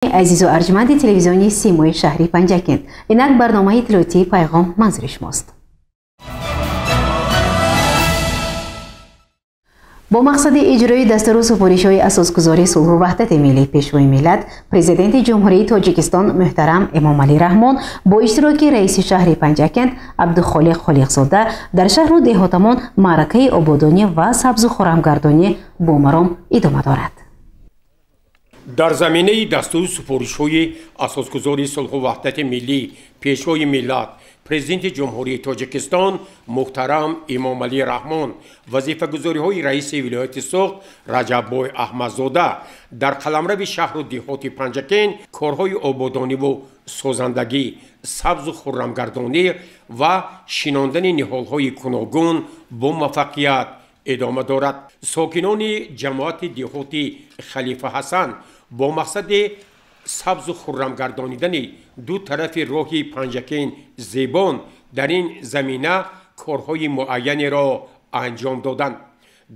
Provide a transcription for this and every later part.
Азизу арҷманди телевизиони Симои шаҳри Панҷакент, инак барномаи иттилоотии Пайғом манзури шумост. Бо мақсади иҷрои дастуру супоришҳои асосгузори сулҳу ваҳдати миллӣ, Пешвои миллат, Президенти Ҷумҳурии Тоҷикистон муҳтарам Эмомалӣ Раҳмон бо иштироки раиси шаҳри Панҷакент Абдухолиқ Холиқзода дар шаҳру деҳотамон маъракаи ободонӣ ва сабзу хуррамгардонӣ бо маром идома дорад. Дар заминаи дастуру супоришҳои асосгузори сулҳу ваҳдати миллӣ, Пешвои миллат, Президенти Ҷумҳурии Тоҷикистон муҳтарам Эмомалӣ Раҳмон, вазифагузориҳои раиси вилояти Суғд Раҷаббой Аҳмадзода дар қаламрави шаҳру деҳоти Панҷакент корҳои ободониву созандагӣ, сабзу хуррамгардонӣ ва шинондани ниҳолҳои гуногун бо муваффақият идома дорад. Сокинони ҷамоати деҳоти Халифа Ҳасан бо мақсади сабзу хуррамгардонидани ду тарафи роҳи Панҷакент Зебон дар ин замина корҳои муайянеро анҷом доданд.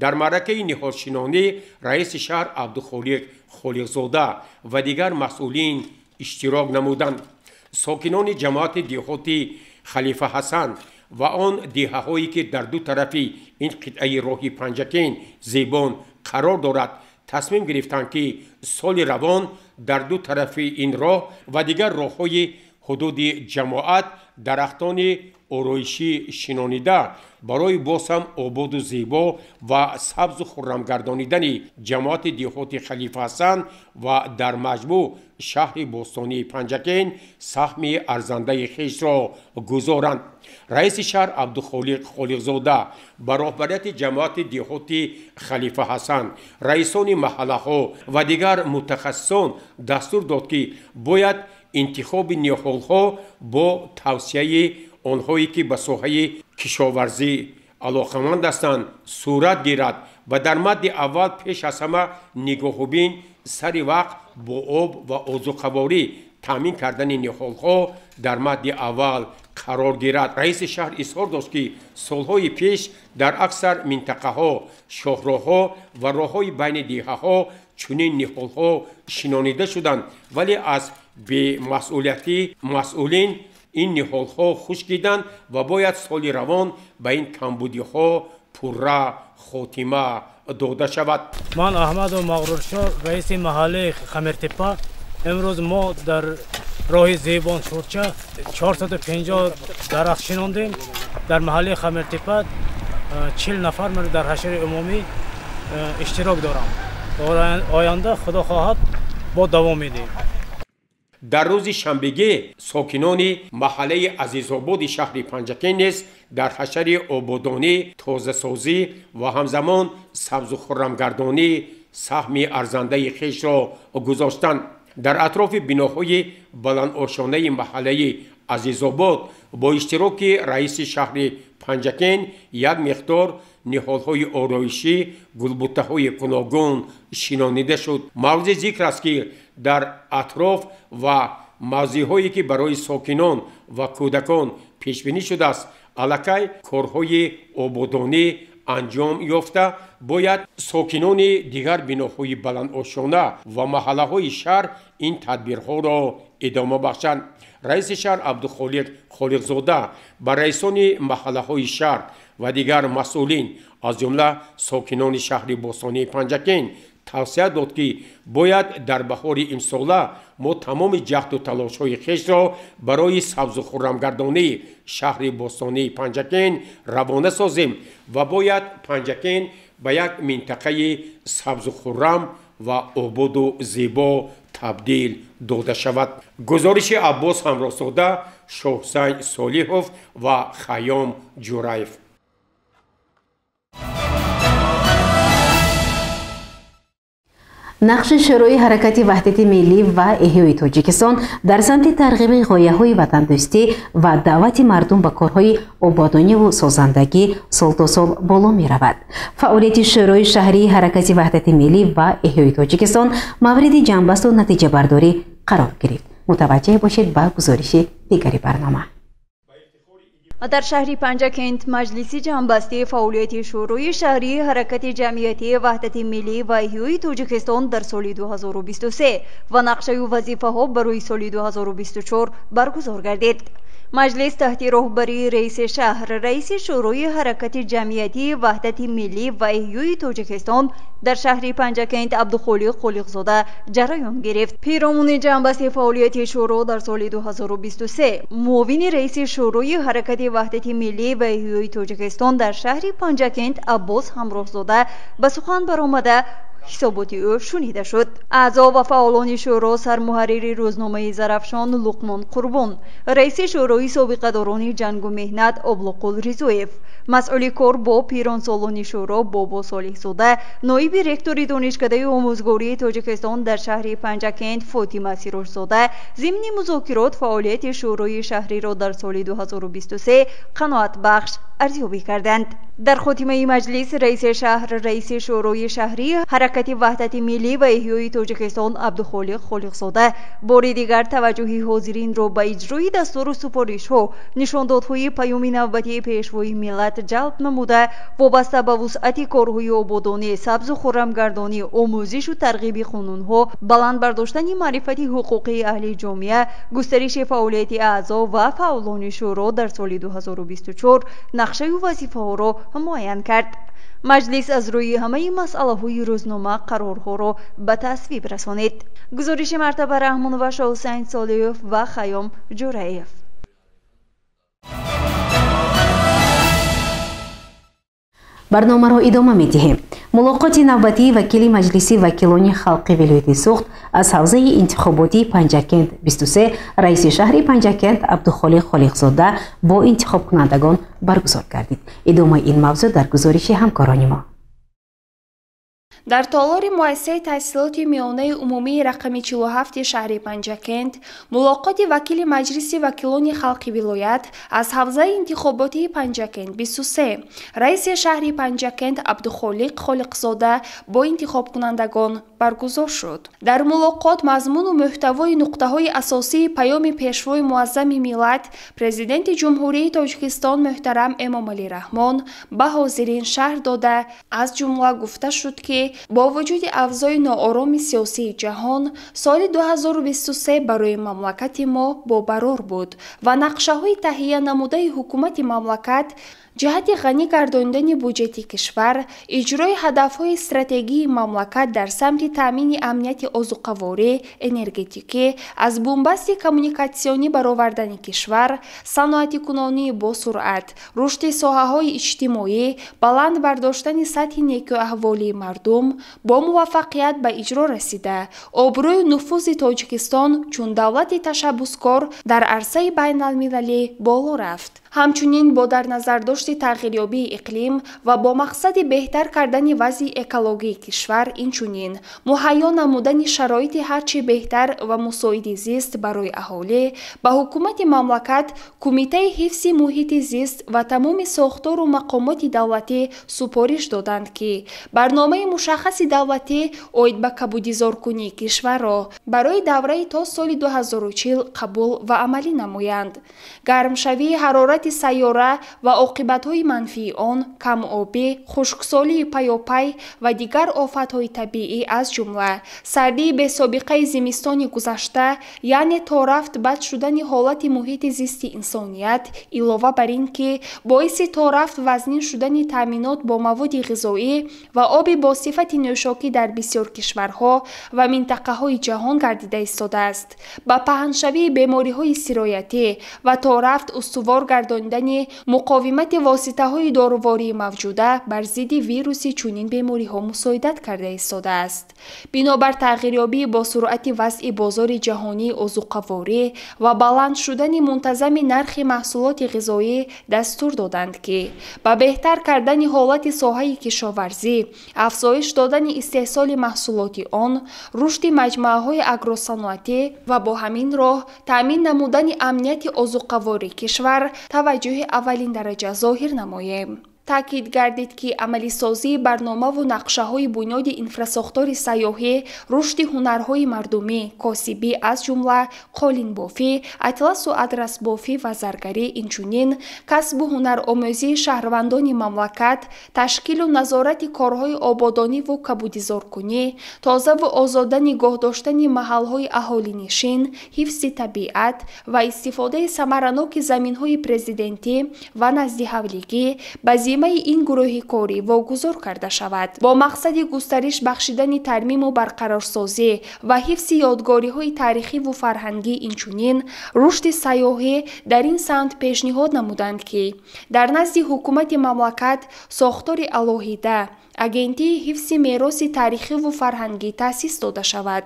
Дар маъракаи ниҳолшинонӣ раиси шаҳр Абдухолиқ Холиқзода ва дигар масъулин иштирок намуданд. Сокинони ҷамоати деҳоти Халифа Ҳасан ва он деҳаҳое ки дар ду тарафи ин қитъаи роҳи Панҷакент Зебон қарор дорад, тасмим гирифтанд, ки соли равон дар ду тарафи ин роҳ ва дигар роҳҳои ҳудуди ҷамоат дарахтони ороишӣ шинонида барои боз ҳам ободу зебо ва сабзу хуррамгардонидани ҷамоати деҳоти Халифа Ҳасан ва дар маҷмӯъ шаҳри бостонии Панҷакент саҳми арзандаи хешро гузоранд. Раиси шаҳр Абдухолиқ Холиқзода ба роҳбарияти ҷамоати деҳоти Халифа Ҳасан, раисони маҳаллаҳо ва дигар мутахассисон дастур дод, ки бояд интихоби ниҳолҳо бо тавсияи онҳое ки ба соҳаи кишоварзӣ алоқаманд ҳастанд сурат гирад ва дар мадди аввал пеш аз ҳама нигоҳубин, сари вақт бо об ва озуқаворӣ таъмин кардани ниҳолҳо дар мадди аввал қарор гирад. Раиси шаҳр изҳор дошт, ки солҳои пеш дар аксар минтақаҳо, шоҳроҳҳо ва роҳҳои байни деҳаҳо чунин ниҳолҳо шинонида шуданд, вале аз бемасъулияти масъулин ин ниҳолҳо хушкиданд ва бояд соли равон ба ин камбудиҳо пурра хотима дода шавад. Ман Аҳмаду Мағруршоҳ, раиси маҳаллаи Хамиртепа. Имрӯз мо дар роҳи Зебон Шурча 450 дарахт шинондем. Дар маҳаллаи Хамиртепа 40 нафар дар ҳашари умумӣ иштирок дорам. Оянда худо хоҳад бо давом медиҳем. Дар рӯзи шанбегӣ сокинони маҳаллаи Азизободи шаҳри Панҷакент низ дар ҳашари ободонӣ, тозасозӣ ва ҳамзамон сабзу хуррамгардонӣ саҳми арзандаи хешро гузоштанд. Дар атрофи биноҳои баландошонаи маҳаллаи Азизобод бо иштироки раиси шаҳри Панҷакент як миқдор ниҳолҳои ороишӣ, гулбуттаҳои гуногун шинонида шуд. Мавзеи зикр аст, ки дар атроф ва мавзеъҳое ки барои сокинон ва кӯдакон пешбинӣ шудааст, аллакай корҳои ободонӣ анҷом ёфта, бояд сокинони дигар биноҳои баландошона ва маҳаллаҳои шаҳр ин тадбирҳоро идома бахшанд. Раиси шаҳр Абдухолиқ Холиқзода ба раисони маҳаллаҳои шаҳр ва дигар масъулин, аз ҷумла сокинони шаҳри бостонии Панҷакент тавсия дод, ки бояд дар баҳори имсола мо тамоми ҷаҳду талошҳои хешро барои сабзу хуррамгардонии шаҳри бостонии Панҷакент равона созем ва бояд Панҷакент ба як минтақаи сабзу хуррам ва ободу зебо табдил дода шавад. Гузориши Аббос Ҳамроҳзода, Шоҳсайн Солиҳов ва Хайём Ҷураев. Нақши Шӯрои ҳаракати ваҳдати миллӣ ва эҳёи Тоҷикистон дар самти тарғиби ғояҳои ватандӯстӣ ва даъвати мардум ба корҳои ободониву созандагӣ сол то сол боло меравад. Фаъолияти Шӯрои шаҳрии ҳаракати ваҳдати миллӣ ва эҳёи Тоҷикистон мавриди ҷамъбасту натиҷабардорӣ қарор гирифт. Мутаваҷҷеҳ бошед ба гузориши дигари барнома. Дар шаҳри Панҷакент маҷлиси ҷамъбастии фаъолияти Шӯрои шаҳрии ҳаракати ҷамъиятии Ваҳдати миллӣ ва эҳёи Тоҷикистон дар соли 2023 ва нақшаю вазифаҳо барои соли 2024 баргузор гардид. Маҷлис таҳти роҳбарии раиси шаҳр, раиси Шӯрои ҳаракати ҷамъиятии Ваҳдати миллӣ ва эҳёи Тоҷикистон дар шаҳри Панҷакент Абдухолиқ Холиқзода ҷараён гирифт. Пиромуни ҷамъбасти фаъолияти шӯро дар соли 2023 муовини раиси Шӯрои ҳаракати Ваҳдати миллӣ ва эҳёи Тоҷикистон дар шаҳри Панҷакент Аббос Ҳамроҳзода ба сухан баромада ҳисоботи ӯ шунида шуд. Аъзо ва фаъолони шӯро сармуҳаррири рӯзномаи Зарафшон Луқмон Қурбон, раиси Шӯрои собиқадорони ҷангу меҳнат Облуқул Ризоев, масъули кор бо пиронсолони шӯро Бобо Солиҳзода, ноиби ректори Донишкадаи омӯзгории Тоҷикистон дар шаҳри Панҷакент Фотима Сирожзода зимни музокирот фаъолияти шӯрои шаҳриро дар соли 2023 қаноатбахш арзёбӣ карданд. Дар хотимаи маҷлис раиси шаҳр, раиси Шӯрои шаҳрии ҳаракати Ваҳдати миллӣ ва эҳёи Тоҷикистон Абдухолиқ Холиқзода бори дигар таваҷҷӯҳи ҳозиринро ба иҷрои дастуру супоришҳо, нишондодҳои паёми навбатии Пешвои миллат ҷалб намуда, вобаста ба вусъати корҳои ободонӣ, сабзу хуррамгардонӣ, омӯзишу тарғиби қонунҳо, баланд бардоштани маърифати ҳуқуқии аҳли ҷомеа, густариши фаъолияти аъзо ва фаъолони шӯро дар соли 2024 нақшаю вазифаҳоро муайян кард. Маҷлис аз рӯи ҳамаи масъалаҳои рӯзнома қарорҳоро ба тасвиб расонид. Гузориши Мартаба Раҳмонова, Шоҳусайн Солиев ва Хайём Ҷураев. Барномаро идома медиҳем. Мулоқоти навбатии вакили Маҷлиси вакилони халқи вилояти Суғд аз ҳавзаи интихоботии Панҷакент 23 раиси шаҳри Панҷакент Абдухолиқ Холиқзода бо интихобкунандагон баргузор гардид. Идомаи ин мавзӯъ дар гузориши ҳамкорони мо. Дар толори муассисаи таҳсилоти миёнаи умумии рақами 47 шаҳри Панҷакент мулоқоти вакили Маҷлиси вакилони халқи вилоят аз ҳавзаи интихоботии Панҷакент 23 раиси шаҳри Панҷакент Абдухолиқ Холиқзода бо интихобкунандагон баргузор шуд. Дар мулоқот мазмуну мӯҳтавои нуқтаҳои асосии паёми Пешвои муаззами миллат, Президенти Ҷумҳурии Тоҷикистон муҳтарам Эмомалӣ Раҳмон ба ҳозирин шарҳ дода, аз ҷумла гуфта шуд, ки бо вуҷуди авзои ноороми сиёсии ҷаҳон, соли 2023 барои мамлакати мо бобарор буд ва нақшаҳои таҳия намудаи ҳукумати мамлакат ҷиҳати ғанӣ гардондани буҷети кишвар, иҷрои ҳадафҳои стратегии мамлакат дар самти таъмини амнияти озуқаворӣ, энергетикӣ, аз бунбасти коммуникатсионӣ баровардани кишвар, саноатикунонии босуръат, рушди соҳаҳои иҷтимоӣ, баланд бардоштани сатҳи некӯаҳволии мардум бо муваффақият ба иҷро расида, обрӯю нуфузи Тоҷикистон чун давлати ташаббускор дар арсаи байналмилалӣ боло рафт. Ҳамчунин бо дар назардошти тағйирёбии иқлим ва бо мақсади беҳтар кардани вазъи экологии кишвар, инчунин муҳайё намудани шароити ҳарчи беҳтар ва мусоиди зист барои аҳолӣ, ба ҳукумати мамлакат, Кумитаи ҳифзи муҳити зист ва тамоми сохтору мақомоти давлатӣ супориш доданд, ки барномаи мушаххаси давлатӣ оид ба кабудизоркунии кишварро барои давраи то соли 2040 қабул ва амалӣ намоянд. Гармшавии ҳарорати сайёра ва оқибатҳои манфии он, камобӣ, хушксолии паёпай ва дигар офатҳои табиӣ, аз ҷумла сардии бесобиқаи зимистони гузашта, яъне то рафт бад шудани ҳолати муҳити зисти инсоният, илова бар ин ки боиси то рафт вазнин шудани таъминот бо маводи ғизоӣ ва оби бо сифати нӯшокӣ дар бисёр кишварҳо ва минтақаҳои ҷаҳон гардида истодааст, ба паҳншавии бемориҳои сироятӣ ва то рафт устувор гардондани муқовимати воситаҳои дорувории мавҷуда бар зидди вируси чунин бемориҳо мусоидат карда истодааст. Бинобар тағйирёбии бо суръати вазъи бозори ҷаҳонии озуқаворӣ ва баланд шудани мунтазами нархи маҳсулоти ғизоӣ дастур доданд, ки ба беҳтар кардани ҳолати соҳаи кишоварзӣ, афзоиш додани истеҳсоли маҳсулоти он, рушди маҷмӯаҳои агросаноатӣ ва бо ҳамин роҳ таъмин намудани амнияти озуқавории кишвар таваҷҷӯҳи аввалин дараҷа зоҳир намоем. Таъкид гардид, ки амалисозии барномаву нақшаҳои бунёди инфрасохтори сайёҳӣ, рушди ҳунарҳои мардумӣ, косибӣ, аз ҷумла қолинбофӣ, атласу адрасбофӣ ва заргарӣ, инчунин касбу ҳунаромӯзии шаҳрвандони мамлакат, ташкилу назорати корҳои ободониву кабудизоркунӣ, тозаву озода нигоҳ доштани маҳалҳои аҳолинишин, ҳифзи табиат ва истифодаи самараноки заминҳои президентӣ ва наздиҳавлигӣ ба зиммаи ин гурӯҳи корӣ вогузор карда шавад. Бо мақсади густариш бахшидани тармиму барқарорсозӣ ва ҳифзи ёдгориҳои таърихиву фарҳангӣ, инчунин рушди сайёҳӣ дар ин самт пешниҳод намуданд, ки дар назди ҳукумати мамлакат сохтори алоҳида Агентии ҳифзи мероси таърихиву фарҳангӣ таъсис дода шавад.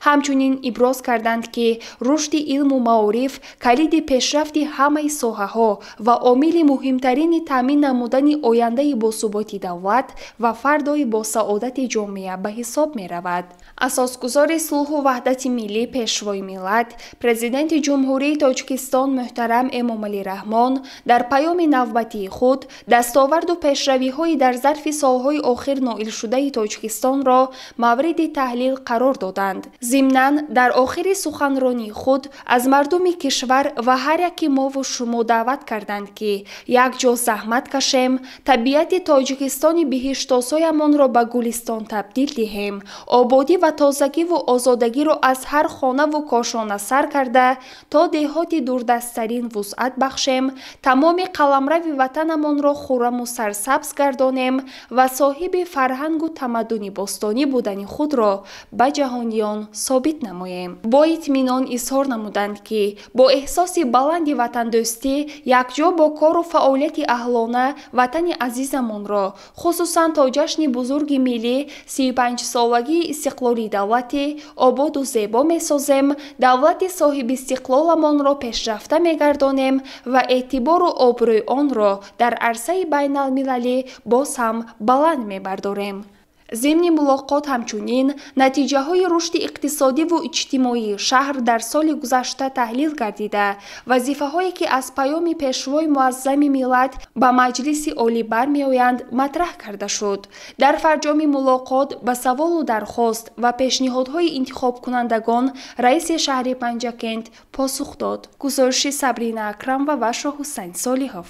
Ҳамчунин иброз карданд, ки рушди илму маориф калиди пешрафти ҳамаи соҳаҳо ва омили муҳимтарини таъмин намудани ояндаи босуботи давлат ва фардои босаодати ҷомеа ба ҳисоб меравад. Асосгузори сулҳу ваҳдати миллӣ, Пешвои миллат, Президенти Ҷумҳурии Тоҷикистон муҳтарам Эмомалӣ Раҳмон дар паёми навбатии худ дастоварду пешравиҳои дар зарфи солҳои охир ноилшудаи Тоҷикистонро мавриди таҳлил қарор доданд. Зимнан, дар охири суханронии худ аз мардуми кишвар ва ҳар яки мову шумо даъват карданд, ки якҷо заҳмат кашем, табиати Тоҷикистони биҳиштосоямонро ба гулистон табдил диҳем, ободӣ ва тозагиву озодагиро аз ҳар хонаву кошона сар карда то деҳоти дурдасттарин вусъат бахшем, тамоми қаламрави ватанамонро хурраму сарсабз гардонем ва соҳиби фарҳангу тамаддуни бостонӣ будани худро ба ҷаҳониён собит намоем. Бо итминон изҳор намуданд, ки бо эҳсоси баланди ватандӯстӣ якҷо бо кору фаъолияти аҳлона ватани азизамонро, хусусан то ҷашни бузурги миллӣ 35-солагии истиқлоли давлатӣ ободу зебо месозем, давлати соҳибистиқлоламонро пешрафта мегардонем ва эътибору обрӯи онро дар арсаи байналмилалӣ боз ҳам баланд мебардорем. Зимни мулоқот ҳамчунин натиҷаҳои рушди иқтисодиву иҷтимоии шаҳр дар соли гузашта таҳлил гардида, вазифаҳое ки аз паёми Пешвои муаззами миллат ба Маҷлиси Олӣ бармеоянд, матраҳ карда шуд. Дар фарҷоми мулоқот ба саволу дархост ва пешниҳодҳои интихобкунандагон раиси шаҳри Панҷакент посух дод. Гузориши Сабрина Акрамова ва Шоҳҳусайн Солиҳов.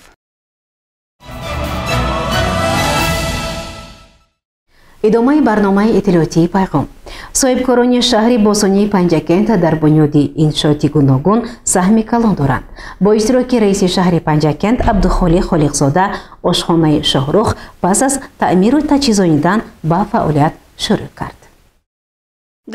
Идомаи барномаи иттилоотии пайғом. Соҳибкорони шаҳри бостонии Панҷакент дар бунёди иншооти гуногун саҳми калон доранд. Бо иштироки раиси шаҳри Панҷакент Абдухолиқ Холиқзода ошхонаи Шоҳрух пас аз таъмиру таҷҳизонидан ба фаъолият шурӯъ кард.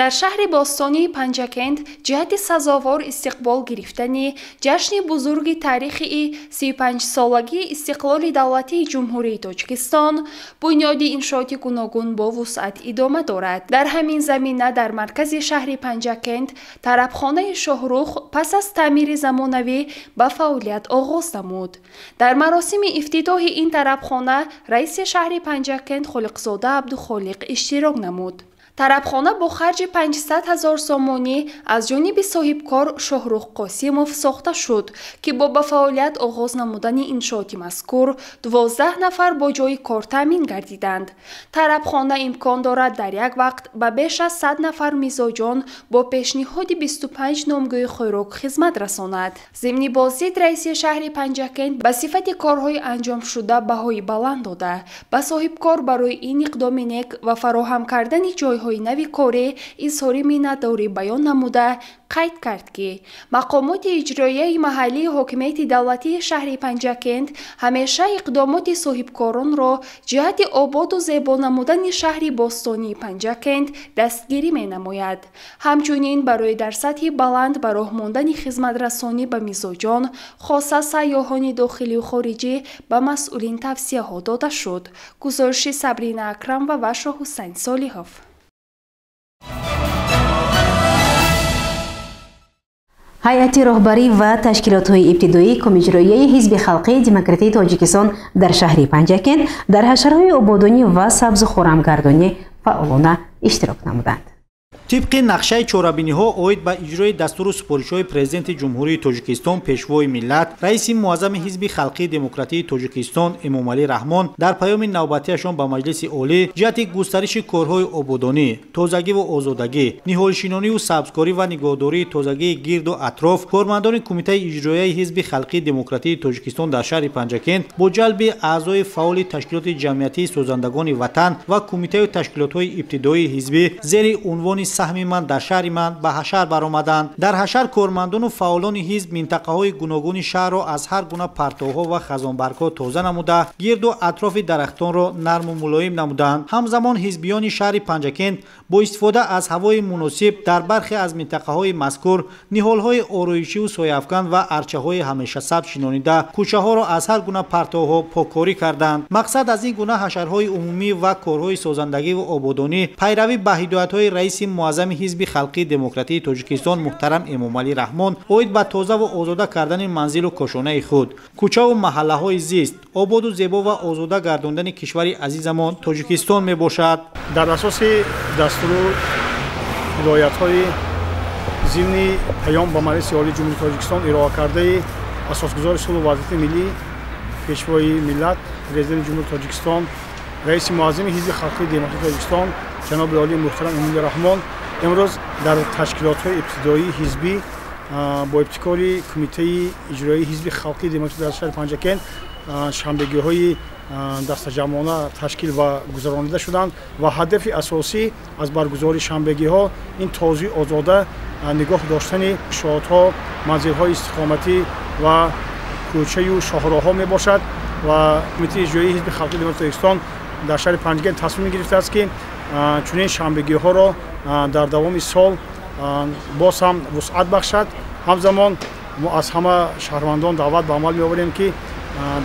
Дар шаҳри бостонии Панҷакент ҷиҳати сазовор истиқбол гирифтани ҷашни бузурги таърихии 35-солагии истиқлоли давлатии Ҷумҳурии Тоҷикистон бунёди иншооти гуногун бо вусъат идома дорад. Дар ҳамин замина дар маркази шаҳри Панҷакент тарабхонаи Шоҳрух пас аз таъмири замонавӣ ба фаъолият оғоз намуд. Дар маросими ифтитоҳи ин тарабхона раиси шаҳри Панҷакент Холиқзода Абдухолиқ иштирок намуд. Тарабхона бо харҷи 500 000 сомонӣ аз ҷониби соҳибкор Шоҳрух Қосимов сохта шуд, ки бо ба фаъолият оғоз намудани иншооти мазкур 12 нафар бо ҷойи кор таъмин гардиданд. Тарабхона имкон дорад дар як вақт ба беш аз 100 нафар мизоҷон бо пешниҳоди 25 номгӯи хӯрок хизмат расонад. Зимни боздид раиси шаҳри Панҷакент ба сифати корҳои анҷомшуда баҳои баланд дода, ба соҳибкор барои ин иқдоми нек ва фароҳам кардани ҷойҳои нави корӣ изҳори миннатдорӣ баён намуда, қайд кард, ки мақомоти иҷроияи маҳаллии ҳокимияти давлатии шаҳри Панҷакент ҳамеша иқдомоти соҳибкоронро ҷиҳати ободу зебо намудани шаҳри бостонии Панҷакент дастгирӣ менамояд. Ҳамчунин барои дар сатҳи баланд ба роҳ мондани хизматрасонӣ ба мизоҷон, хоса сайёҳони дохилию хориҷӣ ба масъулин тавсияҳо дода шуд. Гузориши Сабрина Акрамова ва Шоҳҳусайн Солиҳов. Ҳайати роҳбарӣ ва ташкилотҳои ибтидоии Комиҷроияи Ҳизби Халқии Демократии Тоҷикистон дар шаҳри Панҷакент дар ҳашарҳои ободонӣ ва сабзу хуррамгардонӣ фаъолона иштирок намуданд. Тибқи нақшаи чорабиниҳо оид ба иҷрои дастуру супоришҳои Президенти Ҷумҳурии Тоҷикистон, Пешвои миллат, раиси муаззами Ҳизби халқии демократии Тоҷикистон Эмомалӣ Раҳмон дар паёми навбатиашон ба Маҷлиси Олӣ ҷиҳати густариши корҳои ободонӣ, тозагиву озодагӣ, ниҳолшинониву сабзкорӣ ва нигоҳдории тозагии гирду атроф, кормандони Кумитаи иҷроияи Ҳизби халқии демократии Тоҷикистон дар шаҳри Панҷакент бо ҷалби аъзои фаъоли ташкилоти ҷамъиятии созандагони ватан ва кумитаю ташкилотҳои ибтидоии ҳизбӣ зери унвони саҳми ман дар шаҳри ман ба ҳашар баромаданд. Дар ҳашар кормандону фаъолони ҳизб минтақаҳои гуногуни шаҳрро аз ҳар гуна партовҳо ва хазонбаргҳо тоза намуда, гирду атрофи дарахтонро нарму мулоим намуданд. Ҳамзамон ҳизбиёни шаҳри Панҷакент бо истифода аз ҳавои муносиб дар бархе аз минтақаҳои мазкур ниҳолҳои ороишиву сояафкан ва арчаҳои ҳамешасабз шинонида, кӯчаҳоро аз ҳар гуна партовҳо поккорӣ карданд. Мақсад аз ин гуна ҳашарҳои умумӣ ва корҳои созандагиву ободонӣ пайравӣ ба ҳидоятҳои раиси муаззами Ҳизби халқии демократии Тоҷикистон муҳтарам Эмомалӣ Раҳмон оид ба тозаву озода кардани манзилу кошонаи худ, кӯчаву маҳаллаҳои зист, ободу зебо ва озода гардондани кишвари азизамон Тоҷикистон мебошад. Дар асоси дастуру ҳидоятҳои зимни паём ба Маҷлиси Олии Ҷумҳурии Тоҷикистон ироа кардаи Асосгузори сулҳу ваҳдати миллӣ, Пешвои миллат, Президенти Ҷумҳурии Тоҷикистон, раиси муаззами Ҳизби халқии демократии Тоҷикистон ҷаноби олии муҳтарам Эмомалӣ Раҳмон, имрӯз дар ташкилотҳои ибтидоии ҳизбӣ бо ибтикори Кумитаи иҷроии Ҳизби халқии демократӣ дар шаҳри Панҷакент шанбегиҳои дастаҷамъона ташкил ва гузаронида шуданд ва ҳадафи асосӣ аз баргузории шанбегиҳо ин тозаи озода нигоҳ доштани иншоотҳо, манзилҳои истиқоматӣ ва кӯчаю шоҳроҳҳо мебошад. Ва Кумитаи иҷроии Ҳизби халқии демократии Тоҷикистон дар шаҳри Панҷакент тасмим гирифтааст, ки чунин шанбегиҳоро дар давоми сол боз ҳам вусъат бахшад. Ҳамзамон мо аз ҳама шаҳрвандон даъват ба амал меоварем, ки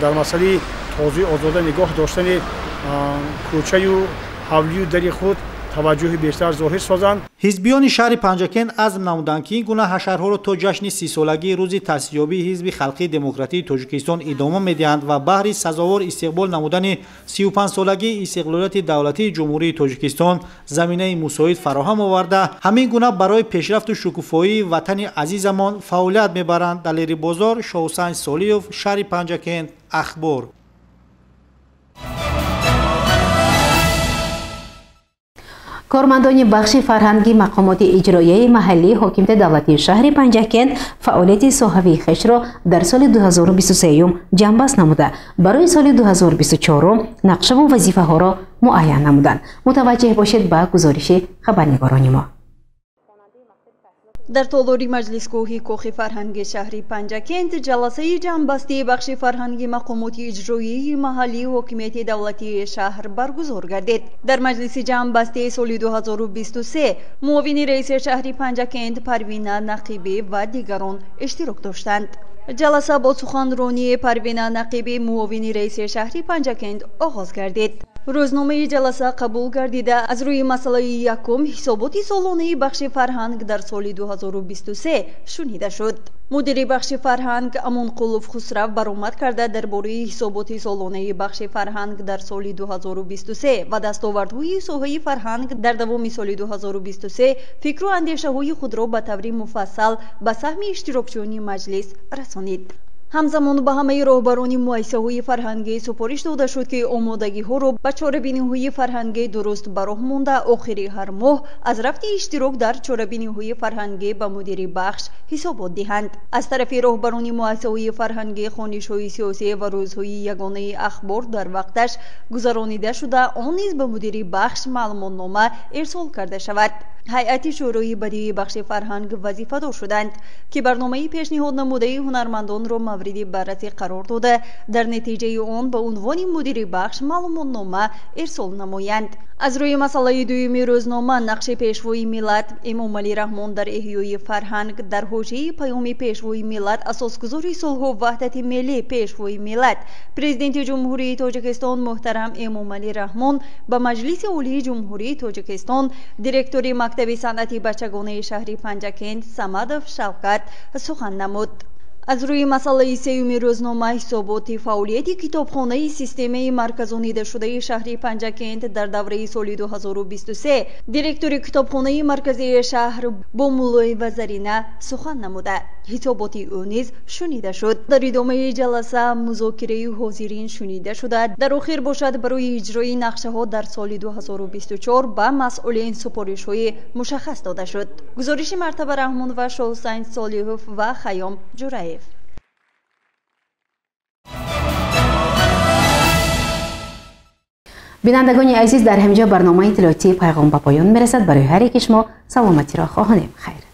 дар масъалаи тозаи озода нигоҳ доштани кӯчаю ҳавлию дари худ таваҷҷӯҳи бештар зоҳир созанд. Ҳизбиёни шаҳри Панҷакент азм намуданд, ки ин гуна ҳашарҳоро то ҷашни 30-солагии рӯзи таъсисёбии Ҳизби халқии демократии Тоҷикистон идома медиҳанд ва баҳри сазовор истиқбол намудани 35-солагии истиқлолияти давлатии Ҷумҳурии Тоҷикистон заминаи мусоид фароҳам оварда, ҳамин гуна барои пешрафту шукуфоии ватани азизамон фаъолият мебаранд. Далери Бозор, Шоҳусайн Солиёв, шаҳри Панҷакент, Ахбор. Кормандони бахши фарҳанги мақомоти иҷроияи маҳаллии ҳокимияти давлатии шаҳри Панҷакент фаъолияти соҳавии хешро дар соли 2023 ҷамъбаст намуда, барои соли 2024 нақшаву вазифаҳоро муайян намуданд. Мутаваҷҷеҳ бошед ба гузориши хабарнигорони мо. Дар толори маҷлисгоҳи Кохи фарҳанги шаҳри Панҷакент ҷаласаи ҷамъбастии бахши фарҳанги мақомоти иҷроии маҳаллии ҳокимияти давлатии шаҳр баргузор гардид. Дар маҷлиси ҷамъбастии соли 2023 муовини раиси шаҳри Панҷакент Парвина Нақибӣ ва дигарон иштирок доштанд. Ҷаласа бо суханронии Парвина Нақибӣ, муовини раиси шаҳри Панҷакент, оғоз гардид. Рӯзномаи ҷаласа қабул гардида, аз рӯи масъалаи якум ҳисоботи солонаи бахши фарҳанг дар соли 2023 шунида шуд. Мудири бахши фарҳанг Амонқулов Хусрав баромад карда, дар бораи ҳисоботи солонаи бахши фарҳанг дар соли 2023 ва дастовардҳои соҳаи фарҳанг дар давоми соли 2023 фикру андешаҳои худро ба таври муфассал ба саҳми иштирокчиёни маҷлис расонид. Ҳамзамон ба ҳамаи роҳбарони муассисаҳои фарҳангӣ супориш дода шуд, ки омодагиҳоро ба чорабиниҳои фарҳангӣ дуруст ба роҳ монда, охири ҳар моҳ аз рафти иштирок дар чорабиниҳои фарҳангӣ ба мудири бахш ҳисобот диҳанд. Аз тарафи роҳбарони муассисаҳои фарҳангӣ хонишҳои сиёсӣ ва рӯзҳои ягонаи ахбор дар вақташ гузаронида шуда, он низ ба мудири бахш маълумотнома ирсол карда шавад. Ҳайати шӯрои бадии бахши фарҳанг вазифадор шуданд, ки барномаи пешниҳод намудаи ҳунармандонро мавриди баррасӣ қарор дода, дар натиҷаи он ба унвони мудири бахш маълумотнома ирсол намоянд. Аз рӯи масъалаи дуюми рӯзнома нақши Пешвои миллат Эмомалӣ Раҳмон дар эҳёи фарҳанг дар ҳошияи паёми Пешвои миллат, Асосгузори сулҳу ваҳдати миллӣ, Пешвои миллат, Президенти Ҷумҳурии Тоҷикистон муҳтарам Эмомалӣ Раҳмон ба Маҷлиси Олии Ҷумҳурии Тоҷикистон, директори мактаби санъати бачагонаи шаҳри Панҷакент Самадов Шавкат сухан намуд. Аз рӯи масъалаи сеюми рӯзнома ҳисоботи фаъолияти китобхонаи системаи марказонидашудаи шаҳри Панҷакент дар давраи соли 2023 директори китобхонаи марказии шаҳр Бомуллоева Зарина сухан намуда. Ҳисоботи ӯ низ шунида шуд. Дар идомаи ҷаласа музокираи ҳозирин шунида шуда, дар охир бошад барои иҷрои нақшаҳо дар соли 2024 ба масъулин супоришҳои мушаххас дода шуд. Гузориши Мартаба Раҳмонова, Шоҳусайн Солиҳов ва Хайём Ҷураев. Бинандагони азиз, дар ҳаминҷо барномаи иттилоотии Пайғом ба поён мерасад. Барои ҳар яки шумо саломатиро хоҳонем. Хайр.